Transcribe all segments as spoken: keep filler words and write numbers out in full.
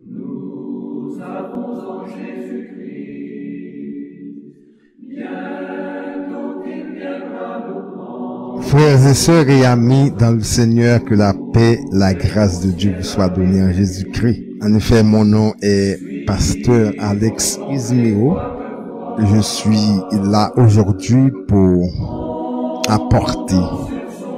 Nous avons en Jésus-Christ, bientôt il viendra nous prendre. Frères et sœurs et amis dans le Seigneur, que la paix, la grâce de Dieu vous soit donnée en Jésus-Christ. En effet, mon nom est pasteur Alex Ismeo. Je suis là aujourd'hui pour apporter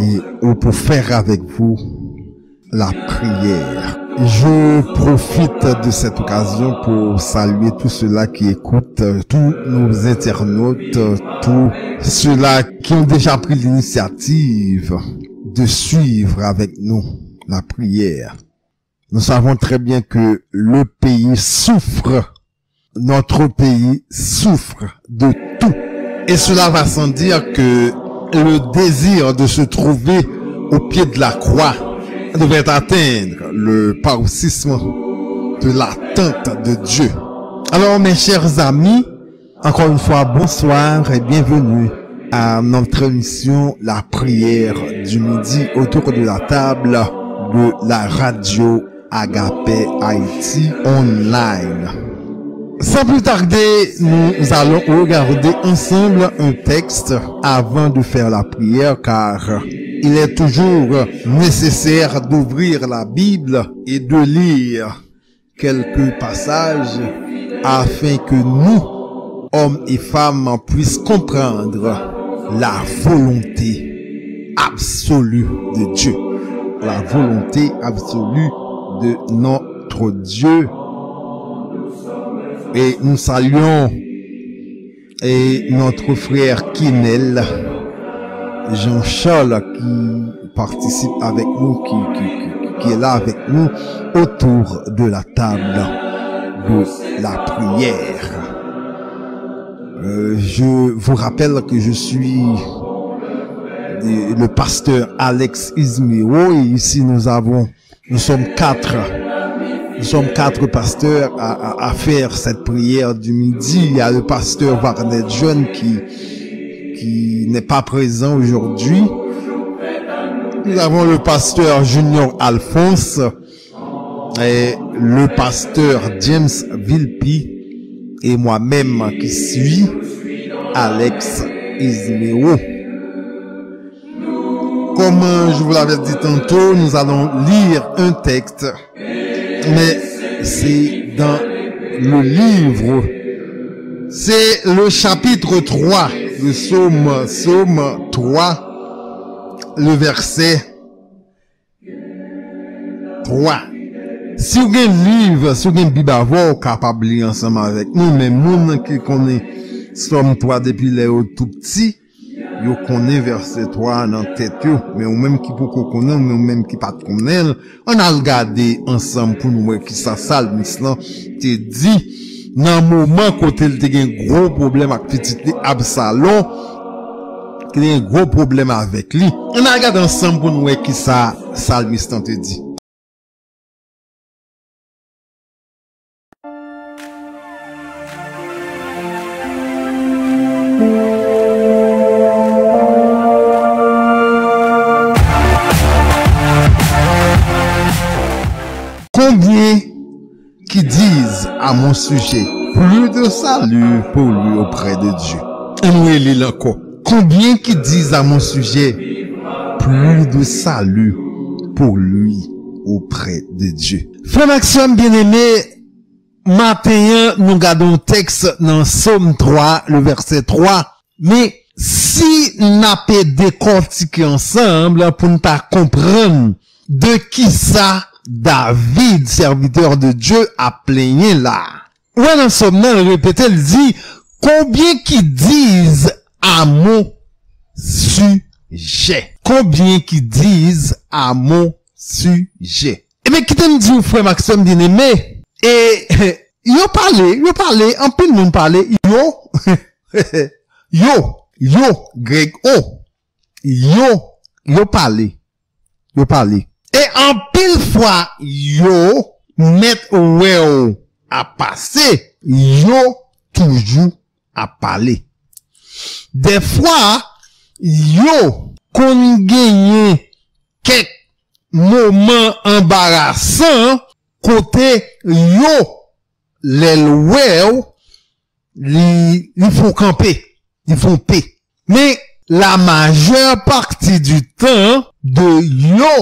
et ou pour faire avec vous la prière. Je profite de cette occasion pour saluer tous ceux-là qui écoutent, tous nos internautes, tous ceux-là qui ont déjà pris l'initiative de suivre avec nous la prière. Nous savons très bien que le pays souffre, notre pays souffre de tout. Et cela va sans dire que le désir de se trouver au pied de la croix devrait atteindre le paroxysme de l'attente de Dieu. Alors, mes chers amis, encore une fois, bonsoir et bienvenue à notre émission La prière du midi autour de la table de la radio Agape Haïti Online. Sans plus tarder, nous allons regarder ensemble un texte avant de faire la prière, car il est toujours nécessaire d'ouvrir la Bible et de lire quelques passages afin que nous, hommes et femmes, puissions comprendre la volonté absolue de Dieu. La volonté absolue de notre Dieu. Et nous saluons et notre frère Kinel Jean-Charles qui participe avec nous, qui, qui, qui, qui est là avec nous autour de la table de la prière. Euh, je vous rappelle que je suis le pasteur Alex Ismiro et ici nous avons, nous sommes quatre, nous sommes quatre pasteurs à, à, à faire cette prière du midi. Il y a le pasteur Varnet Jeune qui, qui n'est pas présent aujourd'hui. Nous avons le pasteur Junior Alphonse et le pasteur James Vilpi et moi-même qui suis Alex Ismero. Comme je vous l'avais dit tantôt, nous allons lire un texte, mais c'est dans le livre, c'est le chapitre trois, le psaume, psaume trois, le verset twa. Si w gen liv, si w gen Bib avè w, w kapab li ansanm avèk nou, men moun ki konnen Sòm twa depi lè yo tou piti, yo konnen vèsè twa a nan tèt yo. Men ou menm ki poko konnen l, men ou menm ki pa t konnen l, ann al gade ansanm pou n wè kisa salmis lan te di nan moman kote l te gen gwo pwoblèm ak pitit li Absalon, ki te gen gwo pwoblèm avèk li. Ann al gade ansanm pou n wè kisa salmis lan te di. Combien qui disent à mon sujet, plus de salut pour lui auprès de Dieu. Ann reli l ankò. Combien qui disent à mon sujet, plus de salut pour lui auprès de Dieu. Frè m ak sè m byeneme, maten an, nou gade yon tèks nan Sòm twa, le vèsè twa. Men, si n ape dekòtike ansanm pou n ta konprann de kisa David, serviteur de Dieu, ap plenyen la. Ou wè nan Sòm nan, l repete, l di, combien qui disent à mon sujet. Combien qui disent à mon sujet. Ebyen, kite m di w, frè m ak sè m byeneme, e, yo pale, yo pale, anpil moun pale, yo, yo, yo, Grèg O, yo, yo pale, yo pale. E anpil fwa, yo mèt wè w ap pase, yo toujou ap pale. Dèfwa, yo konn genyen kèk moman anbarasan kote yo, lè l wè w, li, li fè w kanpe, li fè w pe. Men, la majeure partie du temps de yo,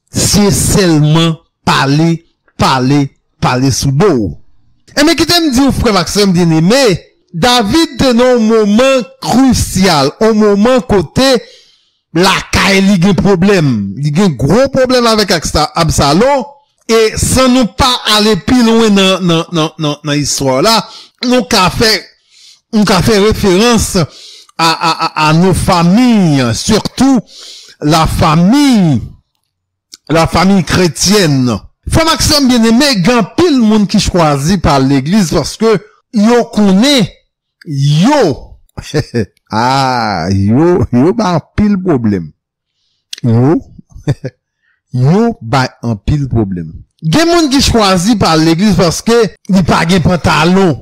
se sèlman pale, pale, pale sou do w. Enben, kite m di w, frè m ak sè m byeneme, David te nan yon moman krisyal, yon moman kote lakay li gen pwoblèm. Li gen gwo pwoblèm avèk Aksa-, Absalon. E san nou pa ale pi lwen nan, nan, nan, nan, nan istwa la, nou ka fè, nou ka fè referans a, a, a, a nos familles, surtout la famille, la famille chrétienne. Frè m ak sè m byeneme, gen anpil moun ki chwazi pa al legliz paske yo konnen yo, ah, yo, yo bay anpil pwoblèm. Yo, yo bay anpil pwoblèm. Gen moun ki chwazi pa al legliz paske li pa gen pantalon.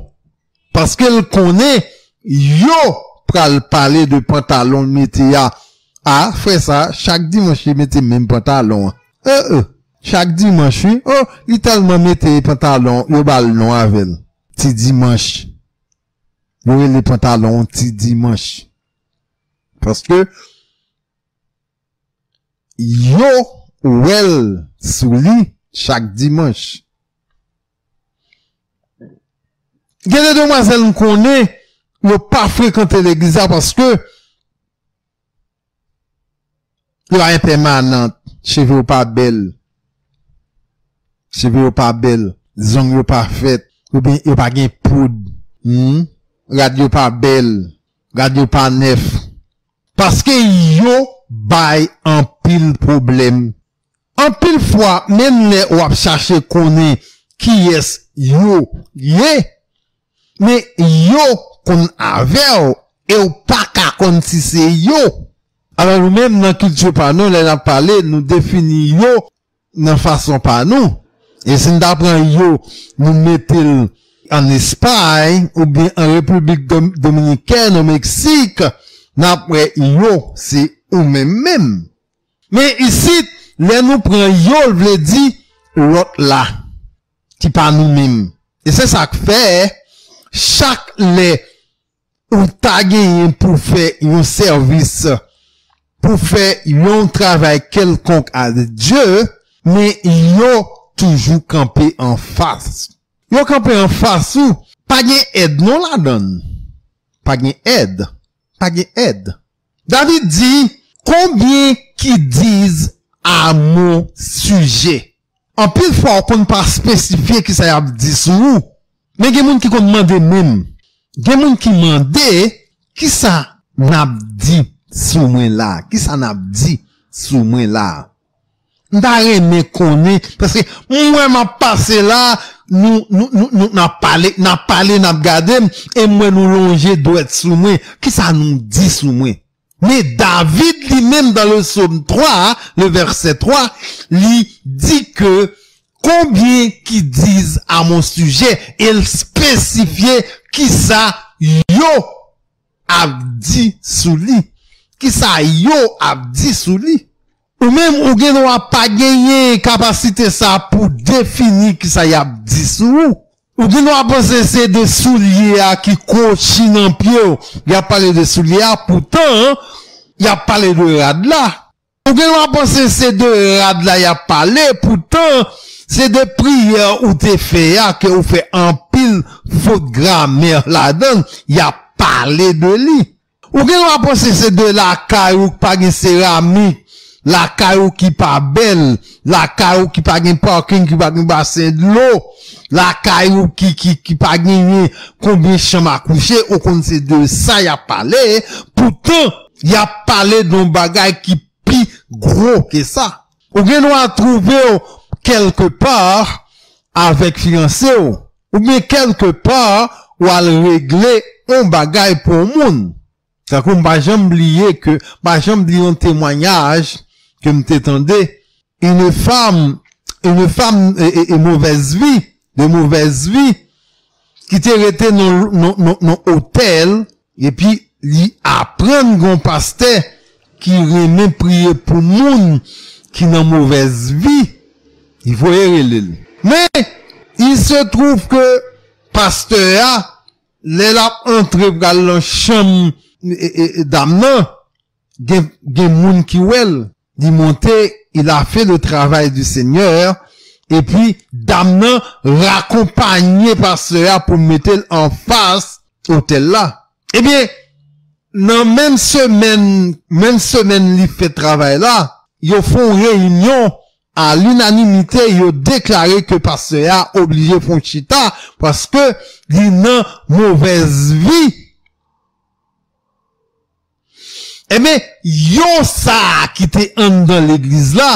Paske l konnen yo pral pale de pantalon l mete a. Ah, frè sa, chak dimanch li mete menm pantalon an. Eh, eh, chak dimanch, wi. Oh, li tèlman mete pantalon, yo ba l non avè l. Ti dimanch. Yo rele pantalon an ti dimanch. Paske yo wè l sou li chak dimanch. Gen de demwazèl m konnen, yo pa frekante legliz la paske yo enpèmanant, cheve yo pa bèl, cheve yo pa bèl, zong yo pa fèt, oubyen yo pa gen poud, hmm? Rad yo pa bèl, rad yo pa nèf. Paske yo bay anpil pwoblèm. Anpil fwa, menm lè w ap chache konnen kiyès yo ye, men yo konn avè w e w pa ka konn si se yo. Alò, nou menm, nan kilti pa nou, lè n ap pale, nou defini yo nan fason pa nou. E si n ta pran yo, nou mete l ann Espay, oubyen an Repiblik Dom-, Dominikèn, o Meksik, n ap wè yo, se ou menm menm. Men isit, lè nou pran yo, l vle di lòt la, ki pa nou menm. E se sa k fè, chak lè ou ta genyen pou fè yon sèvis, pou fè yon travay kèlkonk a Dye, men yo toujou kanpe anfas. Yo kanpe anfas ou, pa gen èd non ladan l. Pa gen èd. Pa gen èd. David di, combien qui disent à mon sujet? Anpil fwa, ou konn pa espesifye kisa y ap di sou ou. Men gen moun ki konn mande menm. Gen moun ki mande, kisa n ap di sou mwen la? Kisa n ap di sou mwen la? M ta renmen konnen, paske m wè m ap pase la, nou, nou, nou, nou, n ap pale, n ap pale, n ap gade m, e m wè nou lonje dwèt sou mwen. Kisa nou di sou mwen? Men David, li menm, dans le psaume trois, le verset trois, li di ke, combien qui disent à mon sujet, e l espesifye kisa yo ap di sou li. Kisa yo ap di sou li? Ou menm, ou gen dwa pa genyen kapasite sa pou defini kisa y ap di sou ou. Ou gen dwa panse se de soulye a ki kwochi nan pye w. Y ap pale de soulye a, poutan, y ap pale de rad la. Ou gen dwa panse se de rad la y ap pale, poutan, se de priyè ou te fè a ke ou fè anpil fot gramè ladan l, y ap pale de li. Ou gen dwa panse se de lakay ou ki pa gen seramik, lakay ou ki pa bèl, lakay ou ki pa gen parking, ki pa gen basen dlo, lakay ou ki, ki, ki pa genyen konbyen chanm a kouche, ou konn se de sa y ap pale, poutan, y ap pale de yon bagay ki pi gwo ke sa. Ou gen dwa twouve w kèlke pa avèk fiyanse w, oubyen kèlke pa w al regle yon bagay pou yon moun. Tankou m pa janm bliye ke, m pa janm bliye yon temwayaj ke m te tande, une femme, une femme, e, e, e mauvaise vie, de mauvaise vie, ki te rete nan, nan, nan, nan otèl, epi li aprann gon pastè ki renmen priye pou moun, ki nan movèz vi, li voye rele l. Men, il se trouve que pastè a, lè l ap antre pral nan chanm, e, e, e, dam nan, gen, gen moun ki wè l, li monte, il a fait le travail du Seigneur, epi dam nan rakonpanye pastè a pou mete l anfas otèl la. Ebyen, nan menm semèn, menm semèn li fè travay la, yo fè yon reyinyon, a linanimite, yo deklare ke pastè a oblije fè yon chita paske li nan movèz vi. Ebyen, yo sa a ki te anndan legliz la,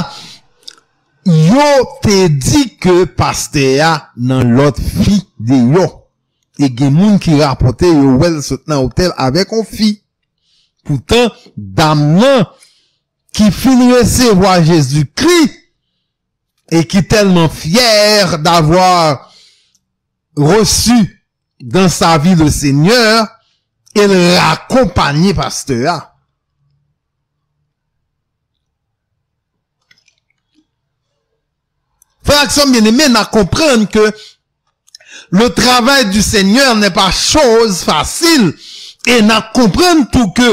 yo te di ke pastè a nan lòt fi deyò. E gen moun ki rapòte yo wè l sot nan otèl avèk yon fi. Poutan, dam nan ki fin resevwa Jezikri e ki tèlman fyè d'avoir reçu dans sa vie le Seigneur, e l akonpanye pastè a. Frè ak sè m byeneme, n a konprann ke le travail du Seigneur n'est pas chose facile. E n a konprann tou ke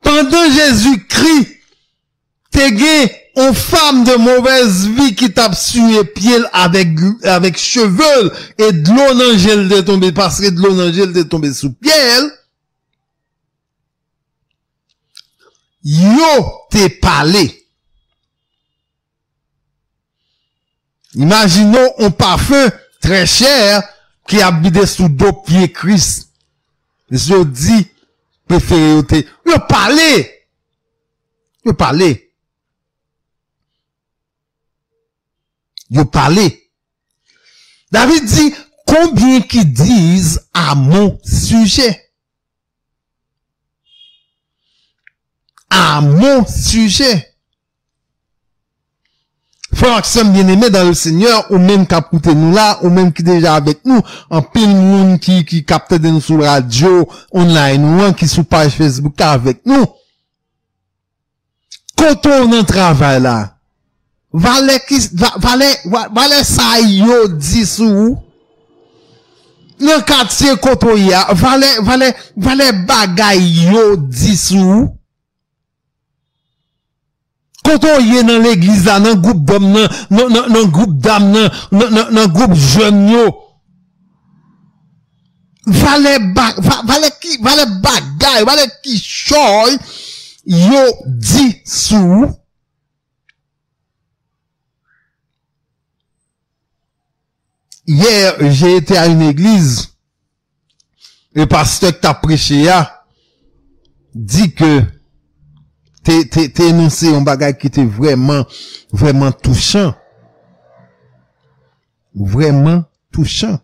pandan Jezikri te gen yon fanm de movèz vi ki t ap siye pye l avèk, avèk cheve l, e dlo nan je l te tonbe, paske dlo nan je l te tonbe sou pye l, yo te pale. Imajine w yon pafen trè chè ki ap vide sou do pye Kris. Mesye yo di, prefere yo te, yo pale. Yo pale. Yo pale. David di, combien qui disent à mon sujet. À mon sujet. Frè ak sè m byeneme dans le Seigneur, ou menm k ap koute nou la, ou menm ki deja avèk nou, anpil moun ki, ki, k ap tande nou sou radyo, online ou an, ki sou paj Facebook la avèk nou. Kote w nan travay la, valè ki, va-, valè, va-, valè sa yo di sou ou. Nan katye kote w ye a, valè, valè, valè bagay yo di sou ou. Kote w ye nan legliz la, nan gwoup dòm nan, nan, nan, nan gwoup dam nan, nan, nan, nan gwoup jèn yo. Valè ba-, va-, valè ki, valè bagay, valè kichòy yo di sou ou. Hier, j'ai été à une église. E pastè k t ap preche a di ke te, te, te enonse yon bagay ki te vrèman, vrèman touchan. Vrèman touchan.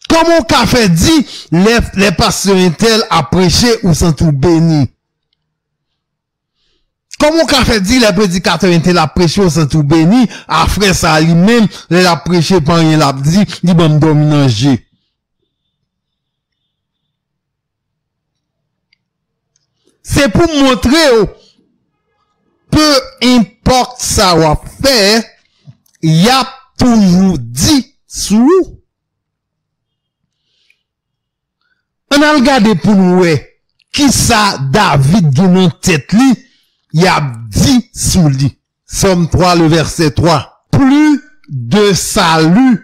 Kòman w ka fè di lè, lè pastè entèl ap preche, ou santi w beni? Kòman w ka fè di lè predikatè entèl ap preche, ou santi w beni, a frè sa a li menm, lè l ap preche, pa anyen l ap di, li ban m dòmi nan je? Se pou montre w, pe enpòt sa w ap fè, y ap toujou di sou ou. Ann al gade pou n wè kisa David gen nan tèt li, y ap di sou li. Sòm twa, le vèsè twa. Plus de salut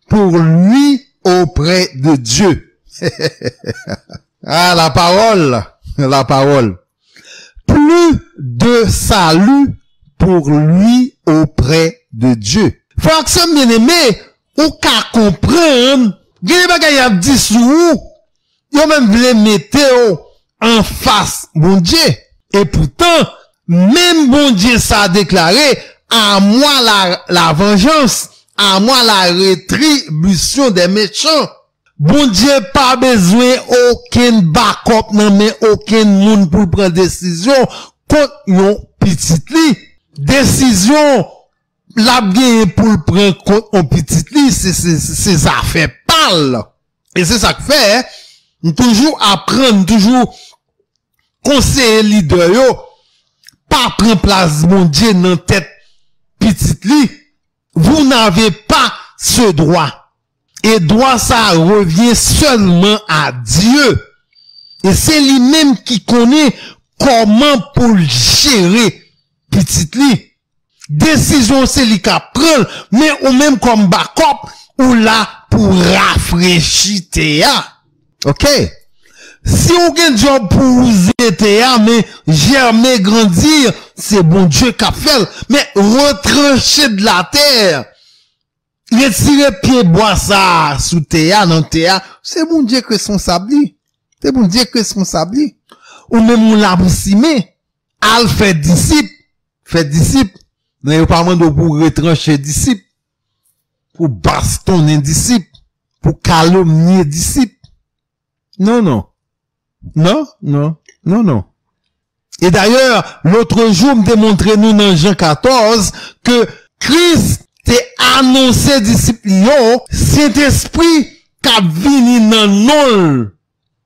pour lui auprès de Dieu. Ah, la parole, la parole. Plus de salut pour lui auprès de Dieu. Frè ak sè m byeneme, ou ka konprann, gen de bagay y ap di sou ou, yo menm vle mete w anfas Bondye. Epoutan, menm Bondye sa a deklare, à moi la, la vengeance, à moi la rétribution des méchants. Bondye pa bezwen okenn bakòp nan men okenn moun pou l pran desizyon kont yon pitit li. Desizyon l ap genyen pou l pran kont yon pitit li, se, se, se zafè pa l. E se sa k fè, m toujou aprann, m toujou, konseye lidè yo pa pran plas Bondye nan tèt pitit li. Vous n'avez pas ce droit. E dwa sa a revyen sèlman a Dye. E se li menm ki konnen kòman pou l jere pitit li. Desizyon se li k ap pran l, men ou menm kòm bakòp, ou la pou rafrechi tè a. Oke? Si ou gen djòb pou wouze tè a, men jèmen, grandi, se Bondye k ap fè l. Men retranche de la terre, retire pye bwa sa a sou tè a, nan tè a, se Bondye k responsab li. Se Bondye k responsab li. Ou menm ou la pou simen, al fè disip, fè disip. Men yo pa mande w pou retranche disip, pou bastonnen disip, pou kalomnye disip. Non, non. Non, non, non, non. E dayè, lotrejou, m te montre nou nan Jan katòz ke Kris te anonse disip li yo, Sentespri k ap vini nan non l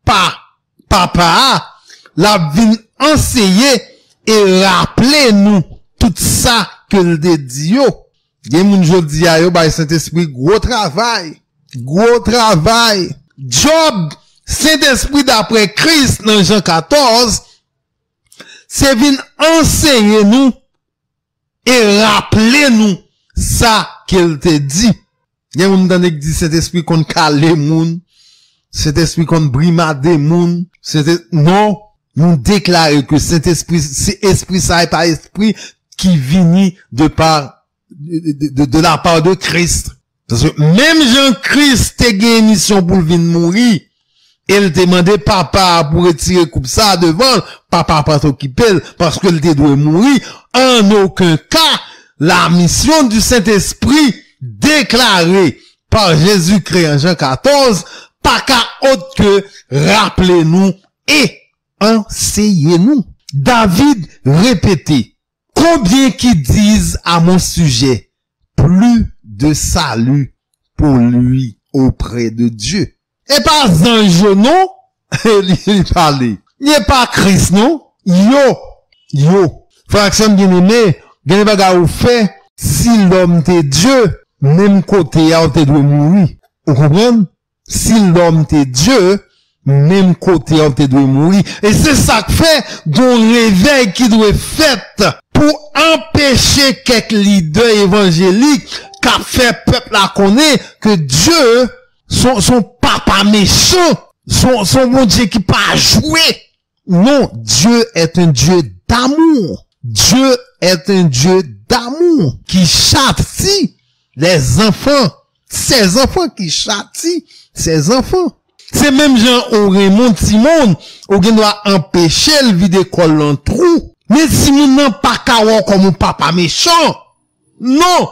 pa Papa a, l ap vin anseye e raple nou tout sa ke l te di yo. Gen moun jodi a, yo bay Sentespri gwo travay. Gwo travay. Djòb Sentespri dapre Kris nan Jan katòz, se vin anseye nou e raple nou sa ke l te di. Gen moun m tande k di Sentespri konn kale moun, Sentespri konn brimade moun. Sente-, non, nou deklare ke Sentespri, se espri sa e pa espri ki vini de pa, de, de, de, de la part de Christ. Paske menm jan Kris te gen misyon pou l vin mouri, e l te mande Papa a pou retire koup sa a devan l, Papa a pa t okipe l, paske l te dwe mouri. En aucun cas, la mission du Saint-Esprit déclarée par Jésus-Christ en Jean quatorze pa ka ot ke raple nou e anseye nou. David repete, combien qui disent à mon sujet, plus de salut pour lui auprès de Dieu. E pa zanj yo non, li, li pale. Li e pa Kris non. Yo, yo. Frè ak sè m byeneme, gen de bagay ou fè, si lòm te Dye, menm kote a ou te dwe mouri. Ou konprann? Si lòm te Dye, menm kote a ou te dwe mouri. E se sa k fè gon revèy ki dwe fèt pou anpeche kèk lidè evanjelik k ap fè pèp la konnen ke Dye se yon, se yon papa mechan, se yon, se yon Bondye ki pa jwe. Non, Dieu est un Dieu d'amour. Dieu est un Dieu d'amour qui châtie les enfants, ses enfants, qui châtie ses enfants. Se menm jan ou renmen yon timoun, ou gen dwa anpeche l vide kò l nan twou. Men timoun nan pa ka wè w kòm yon papa mechan. Non,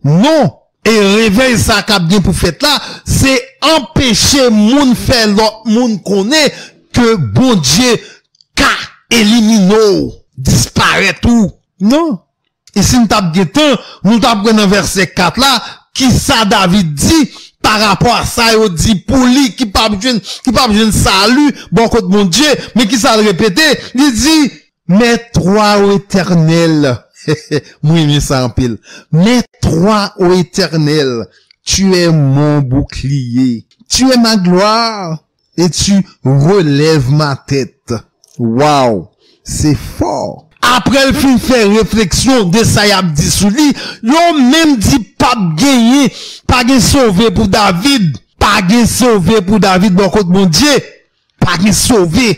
non. E revèy sa k ap gen pou fèt la, se anpeche moun fè lòt moun konnen ke Bondye ka elimine w, disparèt ou. Non. E si n t ap gen tan, nou t ap wè nan vèsè kat la, kisa David di pa rapò a sa yo di pou li ki p ap jwenn, ki p ap jwenn sali bò kot Bondye, men kisa l repete? Li di, Mais toi, ô Éternel, m renmen sa anpil. Mais toi, ô Éternel, tu es mon bouclier, tu es ma gloire, et tu relèves ma tête. Wow, se fò. Apre l fin fè refleksyon de sa y ap di sou li, yo menm di p ap genyen, pa gen sove pou David, pa gen sove pou David bò kot Bondye, pa gen sove.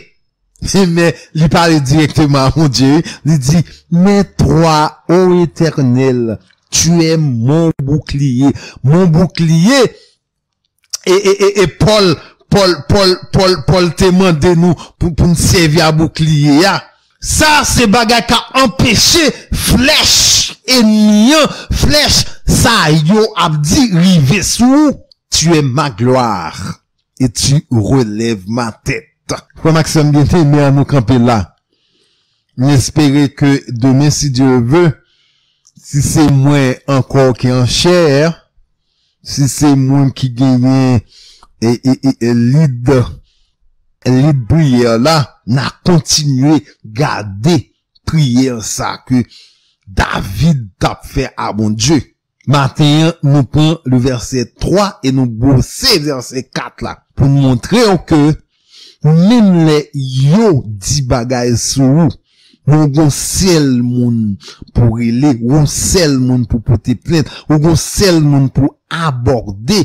Men li pale dirèkteman a Bondye, wi. Li di, Mais toi, ô Éternel, tu es mon bouclier. Mon bouclier, e, e, e, e Pòl, Pòl, Pòl, Pòl, Pòl te mande nou pou, pou n sèvi a boukliye a. Sa se bagay k ap anpeche flèch ènmi an, flèch sa yo ap di rive sou ou. Tu es ma gloire et tu relèves ma tête. Frè m ak sè m byeneme, ann nou kanpe la. M espere ke demen, si Dye vle, si se mwen ankò ki an chè, si se mwen ki genyen e, e, e, e lid, lit priyè la, n a kontinye gade priyè sa ke David t ap fè a Bondye. Maten an, nou pran le vèsè twa e nou bwose vèsè kat la pou n montre w ke menm lè yo di bagay sou ou, men w gon sèl moun pou rele, w gon sèl moun pou pote plent, w gon sèl moun pou abòde,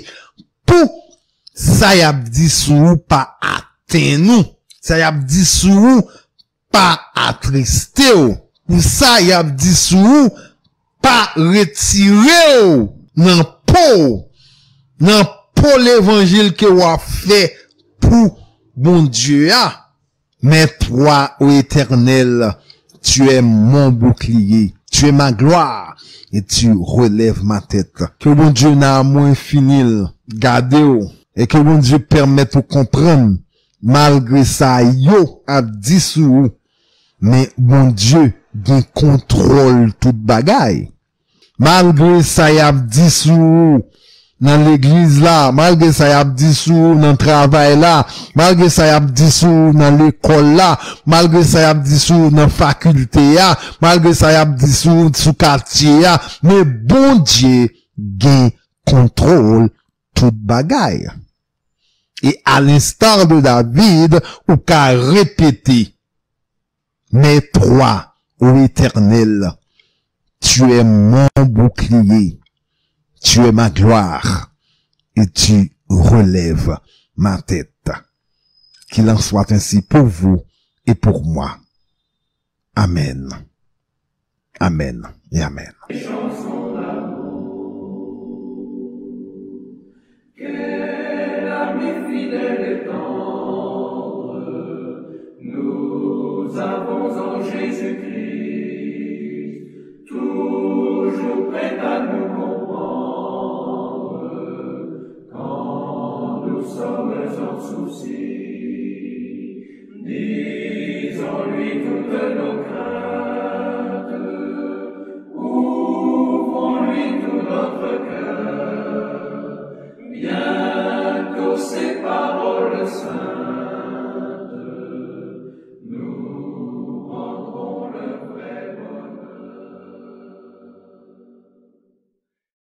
pou sa y ap di sou ou pa atenn ou, sa y ap di sou ou pa atriste w, pou sa y ap di sou ou pa retire w nan po w, nan po levanjil ke w ap fè pou Bondye a. Mais toi, ô Éternel, tu es mon bouclier, tu es ma gloire, et tu relèves ma tête. Ke Bondye nan amou enfini l gade w, e ke Bondye pèmèt ou konprann, malgre sa yo ap di sou ou, men Bondye gen kontwòl tout bagay. Malgre sa y ap di sou ou nan legliz la, malgre sa y ap di sou ou nan travay la, malgre sa y ap di sou ou nan lekòl la, malgre sa y ap di sou ou nan fakilte a, malgre sa y ap di sou ou sou katye a, men Bondye gen kontwòl tout bagay. E a l'instar de David, ou ka repete, mais toi, ô Éternel, tu es mon bouclier, tu es ma gloire, et tu relèves ma tête. Qu'il en soit ainsi pour vous et pour moi. Amen. Amen et amen. Quel ami fidèle et tendre nous avons en Jésus-Christ, toujours prêt à nous comprendre quand nous sommes en souci. Disons-lui toutes nos craintes.